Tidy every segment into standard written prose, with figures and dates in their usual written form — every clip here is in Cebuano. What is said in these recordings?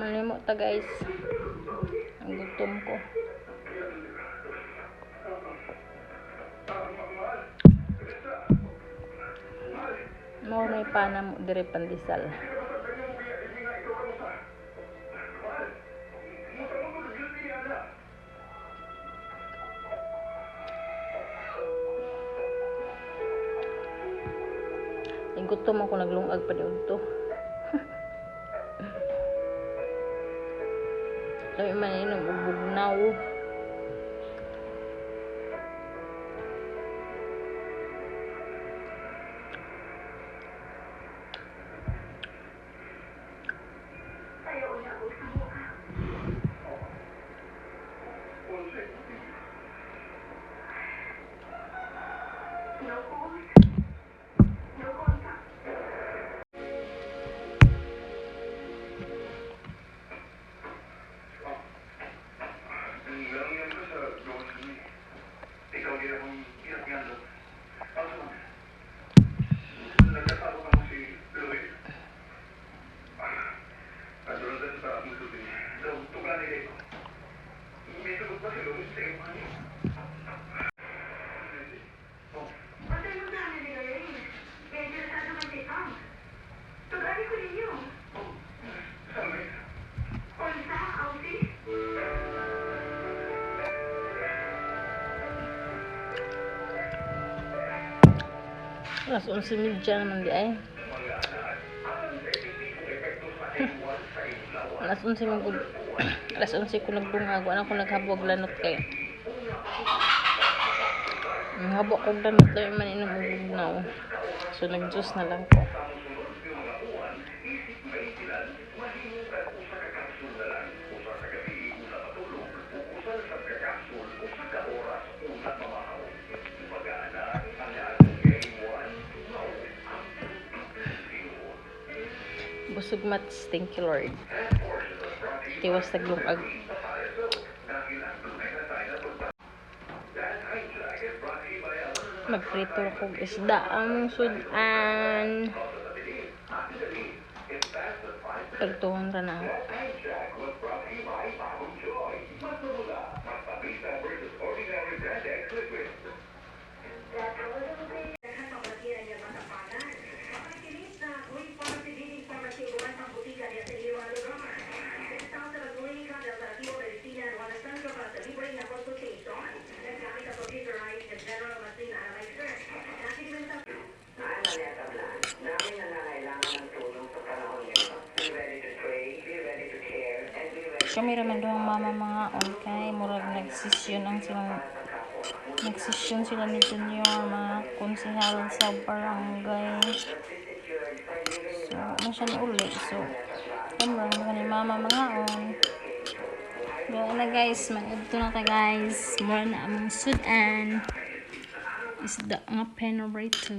Manimo ta, guys. Ang gutom ko. Mao na pana mo dire pandesal. Ang gutom ako, naglungag pa to. Lami man inom og bugnaw. Alas 11:30 naman di ay. Alas 11 man gud. Alas 11 ko nagbungag. Wala ko naghabog lanot kay. Habok kog lanot, lami man inom og bugnaw. So nag-juice na lang ko. Busog mats, thank you, Lord. Tiwas taglungag. Magprito kog isda ang sudan. Prituhon ra na ako. Kami raman duhang mama mga on kay murag nagsisyon ang silang nagsisyon sila ni Junior, mga konsehal sa barangay. So, ano siya ni uli. So, kami raman ni mama mga on. Gawin na, guys, mag-adto na ta, guys. Mura na among sudan. Isda nga penorito.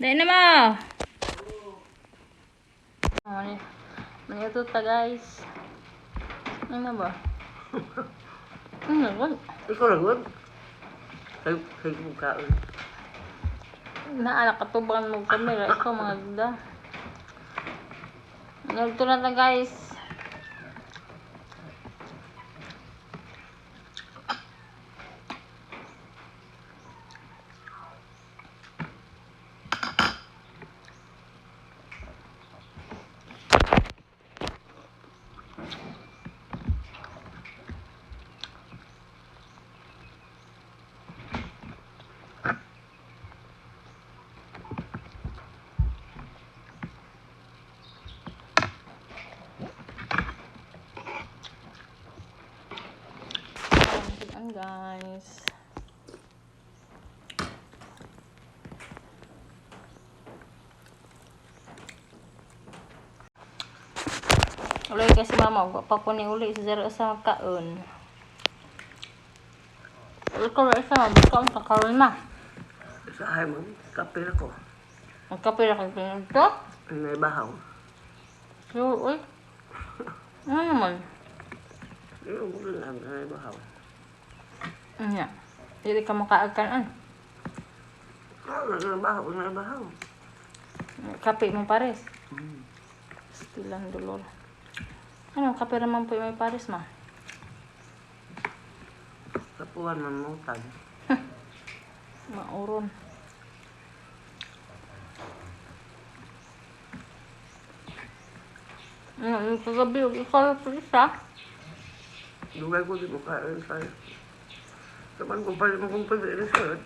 Dahil na mo! Manito ta, guys. Ano ba? Ano ba? Ikaw lang gud. Kay kay mo kaon. Naala katubangan mo kamera. Ikaw mga gda. Manito na ta, guys. Ayan, guys. Uloy kasi mama, wa pa ko ni uli sa zero sa kaon. Ikaw ra isa magkaon sa karon ma. Sa hay mo, kape ko. Magkape ra kay pinto. May bahaw. So, uy. Ano naman? Yung lang may bahaw. Nya. Dili ka makaagkan an. Ah, may bahaw, may bahaw. Kape mo pares. Still ang dolor. Ano, kape raman po yung may pares ma. Kapuhan man mo tag. Mauron. Ano, kagabi, ikaw pa isa. Dugay ko di mo kain sa. Kaman ko pa mo kung pag resort.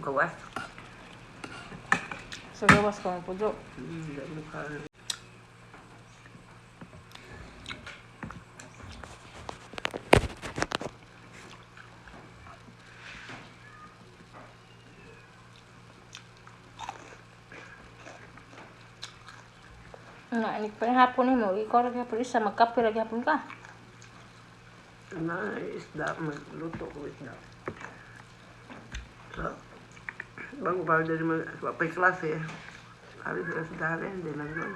Gawas. Sa gawas ka mo po, Jo. Di mo kain. Nga, anik pa hapon mo, ikaw ra gyapon isa, magkape ra gyapon ka. Na isda, magluto ko isda. So, bago pa dali mag pay klase. Ari sila sa dali, hindi lang yun.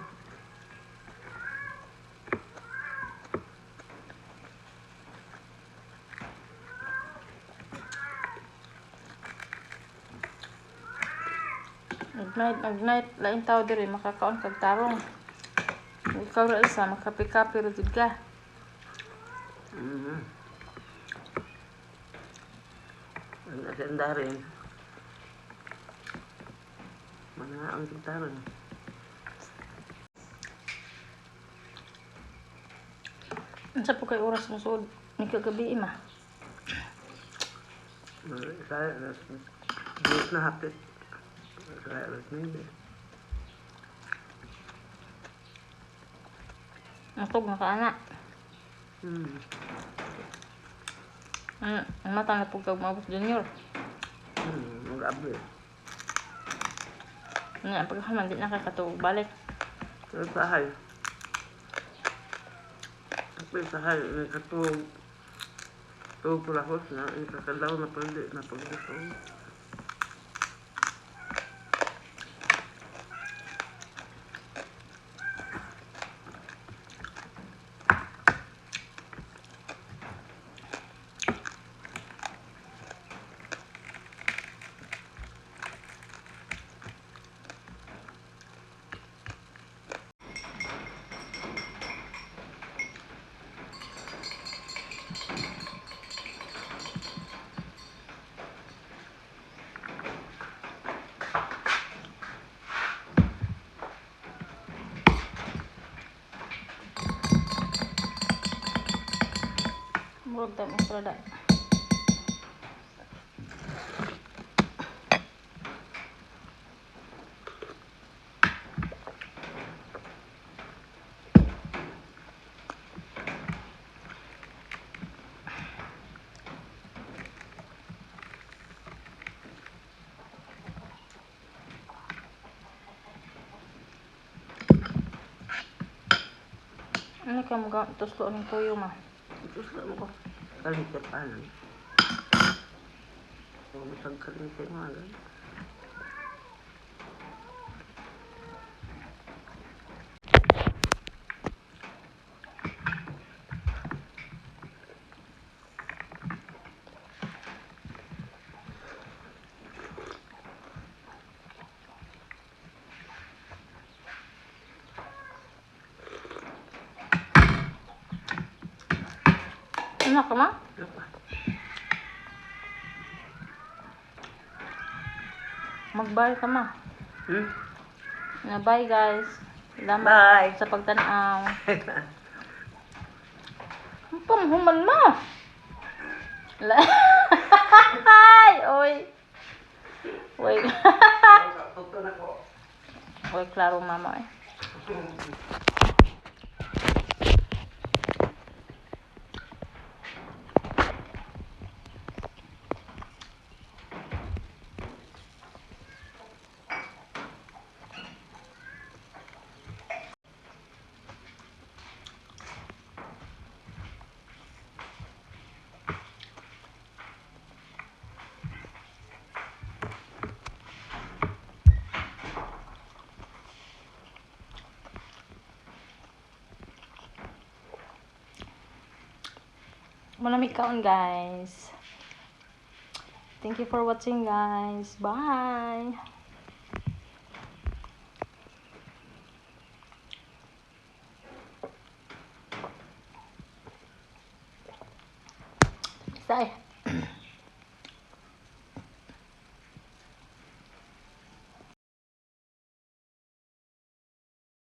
Nag-night, nag-night, lain tao diri makakaon kag tarong. Ikaw ra isa, magkape-kape ra jud ka. Ang asenda rin. Mga ang kita rin. Unsa po kay oras mo suod ni kagabi ma? Sa alas 10 na hapit. Sa alas 9. Natog na ka ana. Ang mata na po kag maabot junior. Mag-abli. Nga pagkahuman di na ka katuog balik. Sa bahay. Kapit sa hay, nagkatug. Tug kulahos na, nagkakalaw na pwede na pagdusong. Murag ta mo estrada. Ano ka mga tuslo ng tuyo ma? Tuslo mo ko. Kalikit pa lang. Bisag kalikit mo agad. Ano ka ma? Ano pa? Mag-bye ka ma. Hmm? Na bye guys. Salamat Bye! sa pagtanaw. Ang pamhuman mo. Ay, oy. Oy. Tuto na ko. Oy, klaro mama eh. Malamig kaon guys. Thank you for watching guys. Bye. Tay.